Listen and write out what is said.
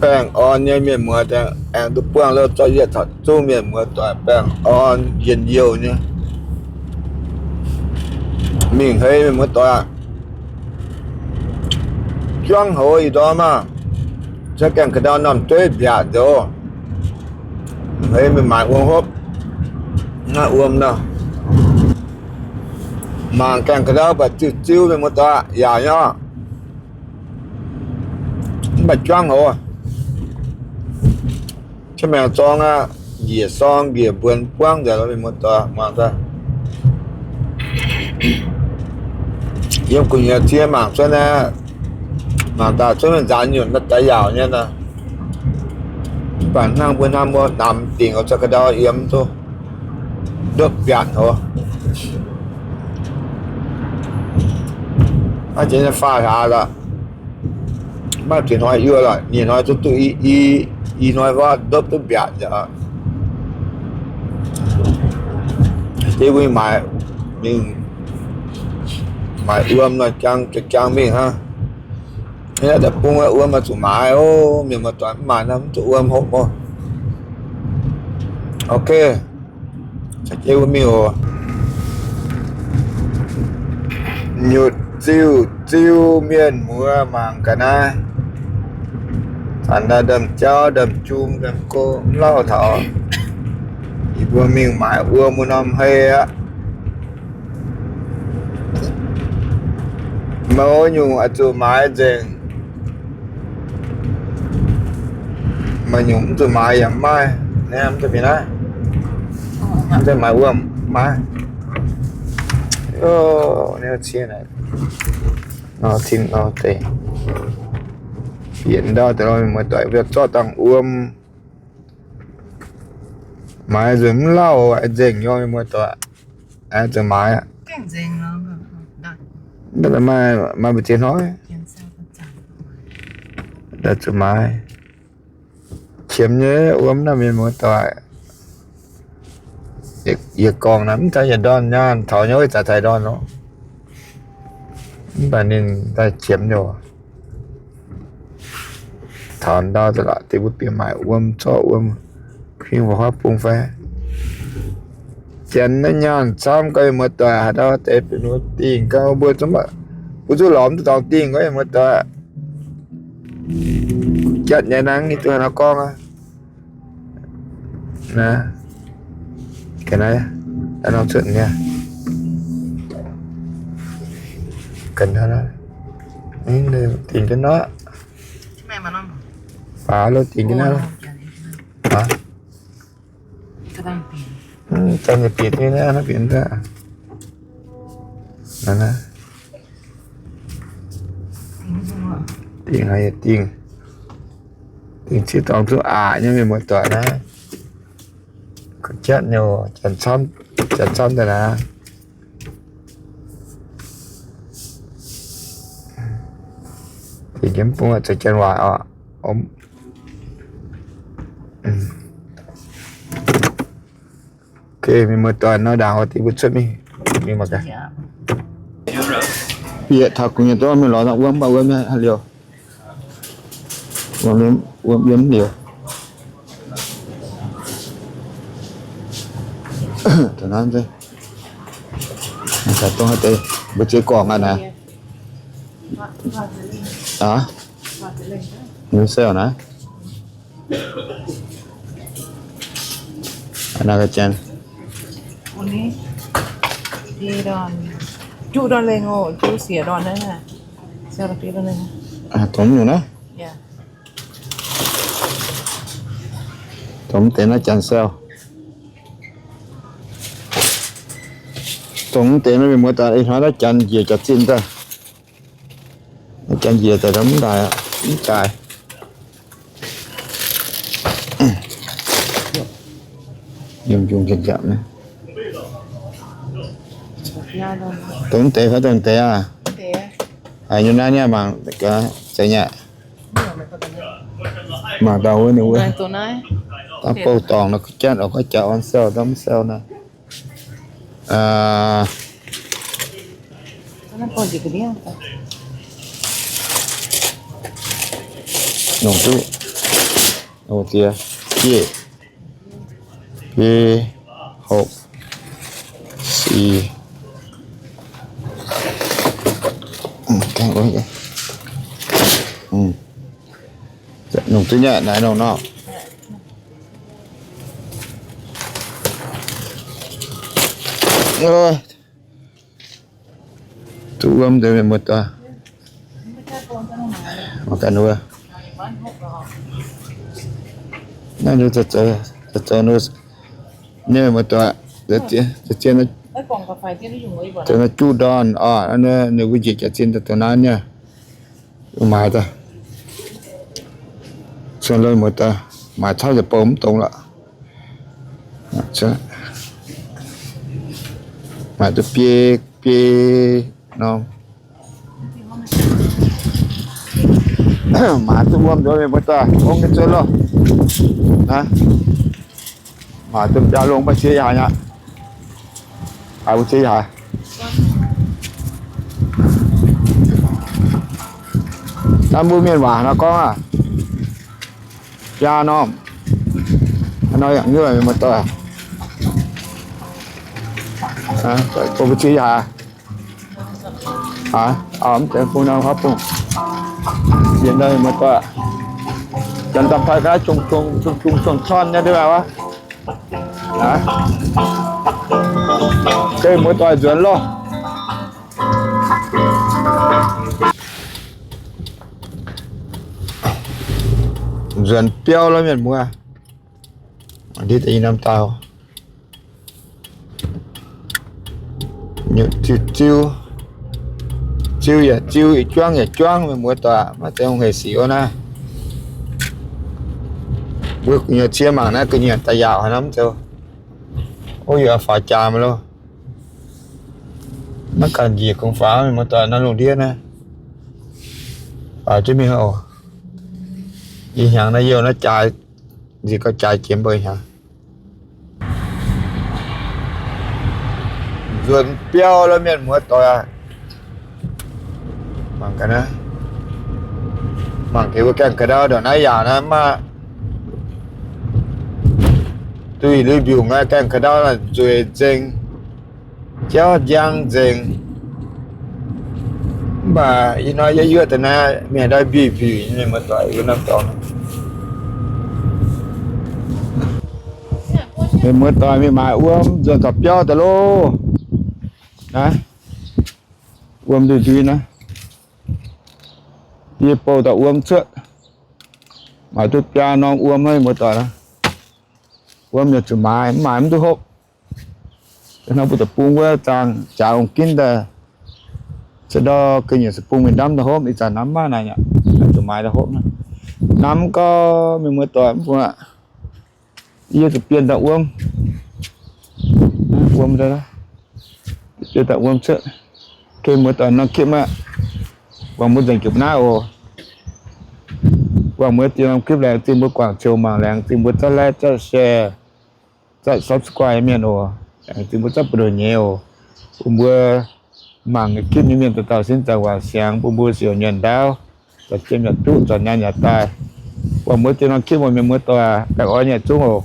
Baengh orn nyei mienh muoz, aengx duqv buangh lo zorqv yietc taux zungv mienh muoz doic baengh orn njien-youh nyei. Mingh hei mienh muoz doic, juangv hoz ih ndorm maah, se gaengh ka'ndau norm dueiv mbiaatc nzox. Hei mingh maaiz wuom hopv, naaiv wuom nor, mangc gaengh ka'ndau baac ziuh ziuh mienh muoz doic, yaac nyei. Mv baac juangv hoz, cien maengc zorng aqv, njiec sorng njiec mbuonx buangv nzengc lo mienh muoz doic, mangc daaih. Yiem gu'nyuoz cie mangc cuotv naaiv, mangc daaih cuotv mingh nzaanx nyunc naaiv daaih yaauc nyei nor. Mv baac hnangv mbuo hnamv wuov namx dingc oix zorqv ga'ndau yiem duqv ndopv mbiaatc hoz. Maiv zeiz nyei faah hlaax lorqc. Maiv zeiz hnoi yuoh lorqc, nyei hnoi duqv duqv i, i, i hnoi wuov ndopv duqv mbiaatc nzengc. Deix mbuo maaiz, mingh maaiz wuom nor jangx, jangx mingh hnangv. Naaiv deic-bung wuov wuom oix zuqc maaiz oc. Mienh muoz-doic, mv maaiz nor mv duqv wuom hopv oc. Ok. Caux jienv wuov mingh oc. Nyutc ziuh ziuh mienh muoz mangc ga'naaiv. Zanc ndaaih ndorm-jauv ndorm-jung ndorm-go mv lauh taux. Yie mbuo mingh maaiz wuom wuov norm hei aqv. Mouz nyungc oix zuqc maaiz nzengc. Meih nyungc mv zuqc maaiz yaac mv maaih. Naaiv mv duqv fih naaiv. Mv zuqc maaiz wuom, mv maaih. Naaiv ciev naaic, nor tin nor deix. Bieqc ndau deix lorh, mienh muoz-doic, mbuo zorqv dangh wuom. Maaiz nzunc mv lauh, nzengc nor, mienh muoz-doic. Aengx zuqc maaiz aqv. Maaih, maaih mbu'ziex hnoi. Daaih zuqc maaiz. Qiemx nyei wuom naaiv, mienh muoz-doic. Yietc gorngv naaiv mv zeiz yietc ndorn nyaanh, taux nyei wuov zaaix daaih ndorn nor. Mv baac ninh daaih qiemx nyei. Taux ndau daaih lorqc, deix mbuo bieqc maaic wuom, zorqv wuom, kuinx mbuo huaav bung fai. Janx naaiv nyaanh camv gau, mienh muoz-doic, haaix ndau deix bieqc mbuo dingh gau, mbuo zungv mv, mbuo zungv lorz mv duqv dorngx dingh gau, mienh muoz-doic. Jatv nyei naaiv, ninh duqv haaix nor gorngv aqv. Naaiv, ga'naaiv, naaiv norm cuotv nyei. Ga'naaiv, dingh jienv nor. Baac lo dingh jienv nor. Dangh bieqc nyei naaiv, naaiv bieqc daaih. Naaiv, dingh haic dingh. Dingh civ dorngx duqv aqc nyei, mienh muoz-doic naaiv. Jatv nyei, janx camv, janx camv daaih naaiv. Dingh jienv bung zoux janx waaic oc. Ok, mienh muoz-doic, nor ndaangc oix dingh mbuo cuotv mingh, mingh mangc gaax. Bieqc taux gu'nyuoz dongh mingh lorz wuom, mv baac wuom haaix liouh. Wuom yiem, wuom yiem liouh. Dongh naaiv, dongh haaix deix, mbuo ziex gorngv aqv naaiv. Aa, mv saauv naaiv. Naaiv ga'janx. Juqv ndorn lengh oc, juqv siex ndorn naaiv. Dongh nyungc naaiv. Dongh mv deix naaiv janx saauv. Dongh mv deix naaiv mienh muoz-doic, ih hnoi naaiv janx njiec jaax zinh daaih. Janx njiec daaih mv daaih, mv daaih. Yiem njung janx-janx naaiv. Dongh mv deix fai dongh deix aqv? Haiz nyei naaiv niaa mangc gaax, zeiz nyei. Mangc daaih wuov ninh wuov. Dangh bouh dorngx nor, jatv oc, gorngv jaax orn saauv, dangh mv saauv naaiv. Nongc duqv. Diex, biei, hopv, si. Nongc duqv nyei naaiv nongc nor. Duqv wuom deix mienh muoz-doic. Mangc gaax wuov. Naaiv ninh zoux, zoux, zoux ninh mienh muoz-doic, zoux zien, zoux naaiv juqv ndorn oc, ninh mbuo njiec jaax zien daaih zoux naaiv nyei. Maaiz daaih, cien lorqc muoz-doic, maaiz camv yietc bou mv dongz lorqc. Maaiz duqv biei biei norm. Maaiz duqv wuom nduov mienh muoz-doic, ong nyei zuov loh. Maaiz duqv biaa longx mv baac ziex yaaic aqv. Haiz mbuo ziex yaaic. Naaiv mbuo mienh waac nor gorngv aqv. Biaa norm. Nor yangh nyuoqc mienh muoz-doic. Bun mbuo ziex yaaic. Mv deix bung nor huaav bung. Yie nor mienh muoz-doic, janx daaih paaiv gaax, zungh zungh zungh zungh corn nyei ndeic-baac wuov. Gengh muoz-doic nzuonx loh. Nzuonx biauv loh mienh muoz. Ndiev deix i norm dauh. Ziu, ziu, ziu yaac ziu, yietc juangv yaac juangv, mienh muoz-doic, maiv zeiz hungh hec sic wuov naaiv. Mbuo gu'nyuoz cie mangc naaiv gu'nyuoz daaih yaauc haaix norm zoux. Ov, yaac faaux jaax mv loh. Maiv ganh njiec gong-faaux, mienh muoz-doic, naaiv lungh ndiev naaiv. Faaux jienv mingh oc. Ih hnyangx naaiv youh naaiv jaaix, nziex gauh jaaix jiex mbuo hnyangx. Nzuonx biauv loh mienh muoz-doic aac. Mangc gaax naaiv, mangc gaax mbuo gaengh ka'ndau ndongc naaiv yaauc naaiv maah. Duih lui mbiungc aqv, gaengh ka'ndau nzueic nzengc, jauv njang nzengc. Mv baac ih hnoi yie yuoqv daaih naaiv mienh ndau mbiuic mbiuic nyei, mienh muoz-doic, wuov norm dorngx. Mienh muoz-doic, mingh maaiz wuom nzuonx taux biauv daaih loh. Naaiv wuom ndui-ndui naaiv. Yie bouh dauh wuom cuotv. Maaiz duqv biaa norm wuom hnangv, mienh muoz-doic aac. Wuom yaac zuqc maaiz, mv maaiz mv duqv hopv. Hnangv mbuo deic-bung wuov zaang jaax ong-ginv daaih, se ndau ga'nyiec se bung mingh ndamv daaih hopv, ih zanc namx maiv naaic aqv, zuqc maaiz daaih hopv. Namx gau, mienh muoz-doic mv bung aqv. Yie zuqc bienh dauh wuom, wuom, bienh dauh wuom cuotv. Gengh muoz-doic norm คลิป aqv. Guangc mbuo nzengc jupc naaiv oc. Guangc mbuo deix norm คลิป laengz zingh mbuo guangc ziouc mangc, laengz zingh mbuo zorqv like, zorqv share, zorqv subscribe mienh oc. Laengz zingh mbuo zorqv buoz-ndoqv nyei oc. Bun mbuo mangc คลิป nyei mienh dauh dauh sin zanc waac siangx, bun mbuo siouc nyuonh ndaauv, zorc jiem yaac duqv, zorc nyaanh yaac daaih. Guangc mbuo deix norm คลิป oc, mienh muoz-doic, baengh orn nyei zungv oc.